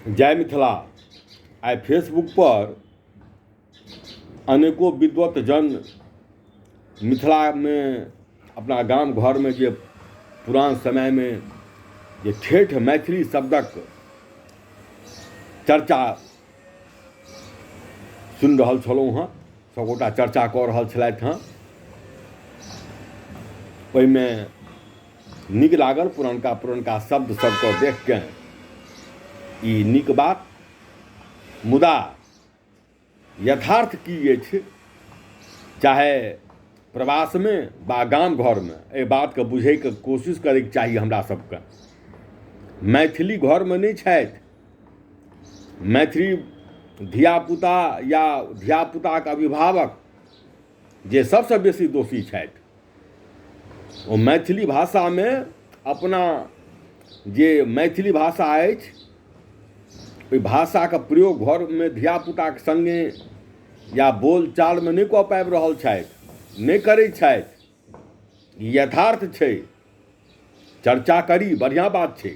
जय मिथिला। आइ फेसबुक पर अनेको विद्वत जन मिथिलामे अपना गाम घरमे जे पुरान समयमे जे ठेठ मैथिली शब्दक चर्चा सुनि रहल छलहुँ हँ, सभगोटा चर्चा कऽ रहल छलथि हँ, ओहिमे नीक लागल पुरनका पुरनका शब्द सबके देखके, ई नीक बात। मुदा यथार्थ की अछि, चाहे प्रवासमे वा गाम घरमे, एहि बातके बुझैके कोशिश करैके चाही हमरा सबके। मैथिली घरमे नहि छथि, मैथिली धियापुता या धियापुताके अभिभावक जे सबसँ बेसी दोषी छथि, ओ मैथिली भाषामे अपना जे मैथिली भाषा अछि ओहि भाषाके प्रयोग घरमे धियापुताके सङ्गे या बोलचालमे नहि कऽ पाबि रहल छथि, नहि करै छथि। ई यथार्थ छै। चर्चा करी, बढ़िआँ बात छै।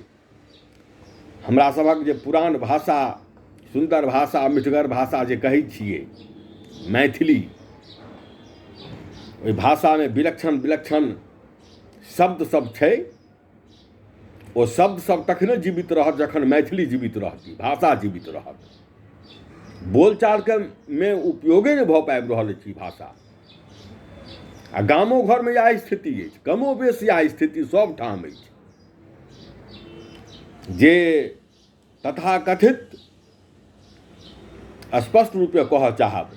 हमरा सभक जे पुरान भाषा, सुन्दर भाषा, मिठगर भाषा जे कहै छियै मैथिली, ओहि भाषामे विलक्षण विलक्षण शब्द सब छै। ओ शब्द सब तखने जीवित रहत जखन मैथिली जीवित रहती, भाषा जीवित रहत। बोलचालके मे उपयोगे नहि भऽ पाबि रहल अछि ई भाषा। आ गामो घरमे इएह स्थिति अछि, कमो बेस इएह स्थिति सभठाम अछि जे तथाकथित स्पष्ट रूपे कहऽ चाहब,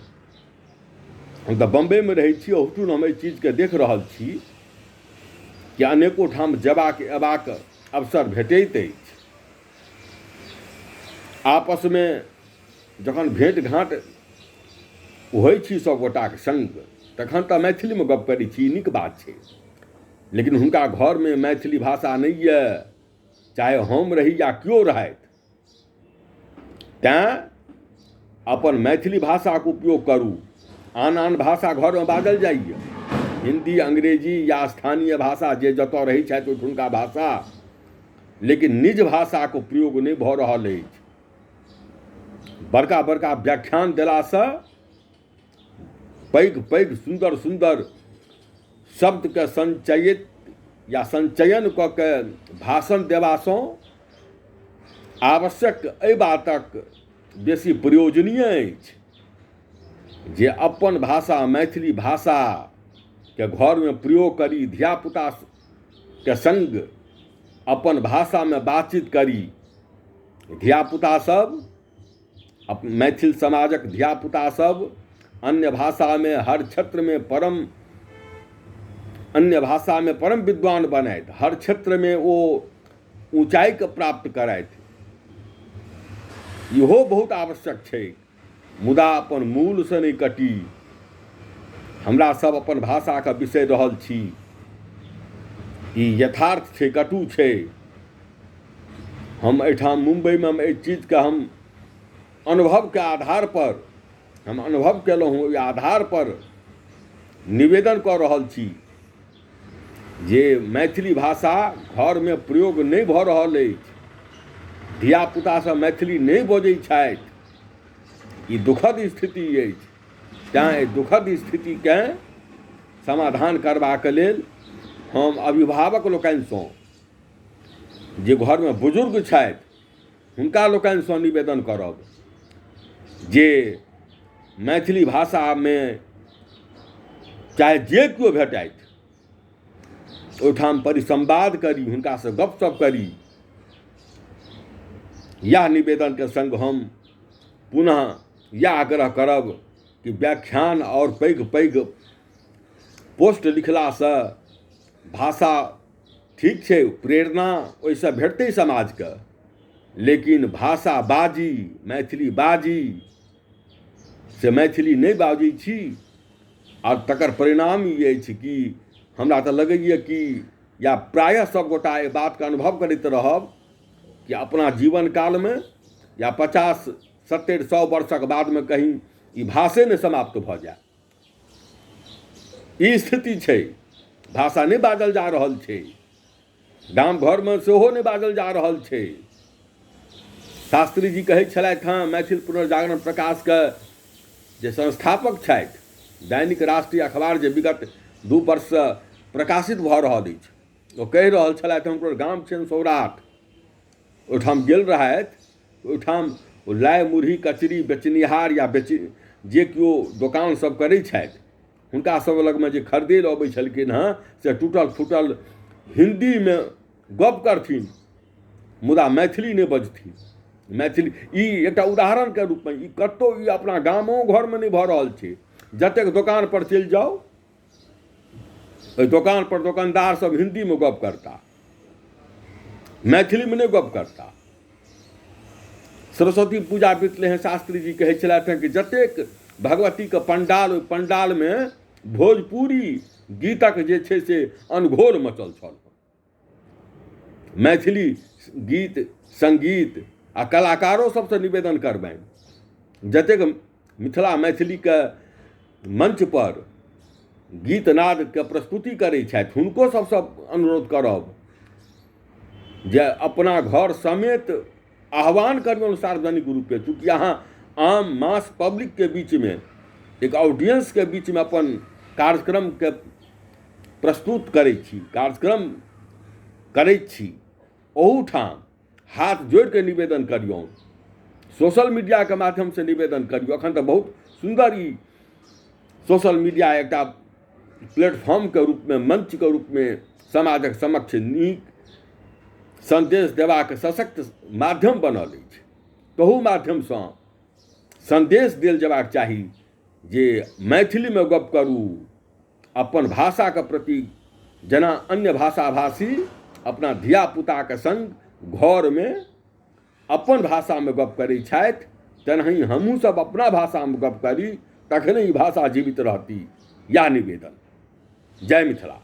हम तऽ बम्बइमे रहै छी, ओहूठुन हम एहि चीजके देख रहल छी कि अनेको ठाम जयबाक अयबाक अवसर भेटैत अछि। आपसमे जखन भेँट घाँट होइ छी सभगोटाके सङ्ग, तखन तऽ मैथिलीमे गप्प करै छी, नीक बात छै। लेकिन हुनका घरमे मैथिली भाषा नहि यऽ, चाहे हम रही या केओ रहथि। तैँ अपन मैथिली भाषाके उपयोग करू। आन आन भाषा घरमे बाजल जाइए, हिन्दी, अंग्रेजी या स्थानीय भाषा जे जतऽ रहै छथि ओहिठुनका भाषा, लेकिन निज भाषाके प्रयोग नहि भऽ रहल अछि। बड़का बड़का व्याख्यान देलासँ, पैघ पैघ सुन्दर सुन्दर शब्दके संचयित या संचयन कऽ के भाषण देबासँ आवश्यक एहि बातक बेसी प्रयोजनीय अछि जे अपन भाषा मैथिली भाषाके घरमे प्रयोग करी, धियापुताके सङ्ग अपन भाषामे बातचीत करी। धियापुता सब, मैथिल समाजक धियापुता सब अन्य भाषामे हर क्षेत्रमे परम अन्य भाषामे परम विद्वान बनथि, हर क्षेत्रमे ओ ऊँचाइके प्राप्त करथि, इहो बहुत आवश्यक छै। मुदा अपन मूलसँ नहि कटी। हमरा सब अपन भाषाके बिसरि रहल छी, ई यथार्थ छै, कटु छै। हम एहिठाम मुम्बइमे हम एहि चीजके हम अनुभवके आधार पर हम अनुभव केलहुँ, ओहि आधार पर निवेदन कऽ रहल छी जे मैथिली भाषा घरमे प्रयोग नहि भऽ रहल अछि, धियापुतासभ मैथिली नहि बजै छथि, ई दुखद स्थिति अछि। तैँ एहि दुखद स्थितिकेँ समाधान करबाक लेल हम अभिभावक लोकनिसँ, जे घरमे बुजुर्ग छथि हुनका लोकनिसँ निवेदन करब जे मैथिली भाषामे चाहे जे केओ भेटथि ओहिठाम परिसम्वाद करी, हुनकासँ गपशप करी। इएह निवेदनके सङ्ग हम पुनः इएह आग्रह करब कि व्याख्यान आओर पैघ पैघ पोस्ट लिखलासँ भाषा ठीक छै, प्रेरणा ओहिसँ भेटतै समाजके, लेकिन भाषा बाजी, मैथिली बाजी, से मैथिली नहि बाजै छी। आर तकर परिणाम ई अछि कि हमरा तऽ लगैए कि या प्रायः सभगोटा एहि बातके अनुभव करैत रहब कि अपना जीवन कालमे या 50 70 100 वर्षक बादमे कहीं ई भाषे नहि समाप्त भऽ जाय। ई स्थिति छै, भाषा नहि बाजल जा रहल छै, गाम घरमे सेहो नहि बाजल जा रहल छै। शास्त्री जी कहै छलथि हँ, मैथिल पुनर्जागरण प्रकाशके जे संस्थापक छथि, दैनिक राष्ट्रीय अखबार जे विगत 2 वर्षसँ प्रकाशित भऽ रहल अछि, ओ कहि रहल छलथि, हुनकर गाम छनि सौराठ, ओहिठाम गेल रहथि। ओहिठाम लाइ मुरही कचरी बेचनिहार या बेच जे केओ दोकान सब करै छथि, हुनका सब लगमे जे खरीदै लए अबै छलखिन हँ से टूटल फूटल हिन्दीमे गप करथिन, मुदा मैथिली नहि बजथिन। मैथिली ई एकटा उदाहरणके रूपमे, ई कतहु ई अपना गामो घरमे नहि भऽ रहल छै। जतेक दोकानपर चलि जाउ, ओहि दोकानपर दोकानदार सब हिन्दीमे गप करता, मैथिलीमे नहि गप करता। सरस्वती पूजा बितलै हँ, शास्त्री जी कहै छलथि हँ कि जतेक भगवतीके पंडाल, ओहि पंडालमे भोजपुरी गीतक जे छै से अनघोल मचल छल। मैथिली गीत सङ्गीत आ कलाकारो सभसँ निवेदन करबनि, जतेक मिथिला मैथिलीके मञ्चपर गीत नादके प्रस्तुति करै छथि, हुनको सभसँ अनुरोध करब जे अपना घर समेत आह्वान करियौन सार्वजनिक रूपे। चूँकि अहाँ आम मास पब्लिकके बीचमे, एक ऑडियंसके बीचमे अपन कार्यक्रमके प्रस्तुत करै छी, कार्यक्रम करै छी, ओहूठाम हाथ जोड़िके निवेदन करियौन, सोशल मीडियाके माध्यमसँ निवेदन करियौ। एखन तऽ बहुत सुन्दर ई सोशल मीडिया एकटा प्लेटफॉर्मके रूपमे, मंचके रूपमे समाजक समक्ष नीक सन्देश देबाक सशक्त माध्यम बनल अछि। तहू माध्यमसँ सन्देश देल जेबाक चाही जे मैथिलीमे गप करू, अपन भाषाके प्रति। जेना अन्य भाषा भाषी अपना धियापुताके सङ्ग घरमे अपन भाषामे गप करै छथि, तेनाही हमहूँसभ अपना भाषामे गप करी, तखने ई भाषा जीवित रहती। इएह निवेदन। जय मिथिला।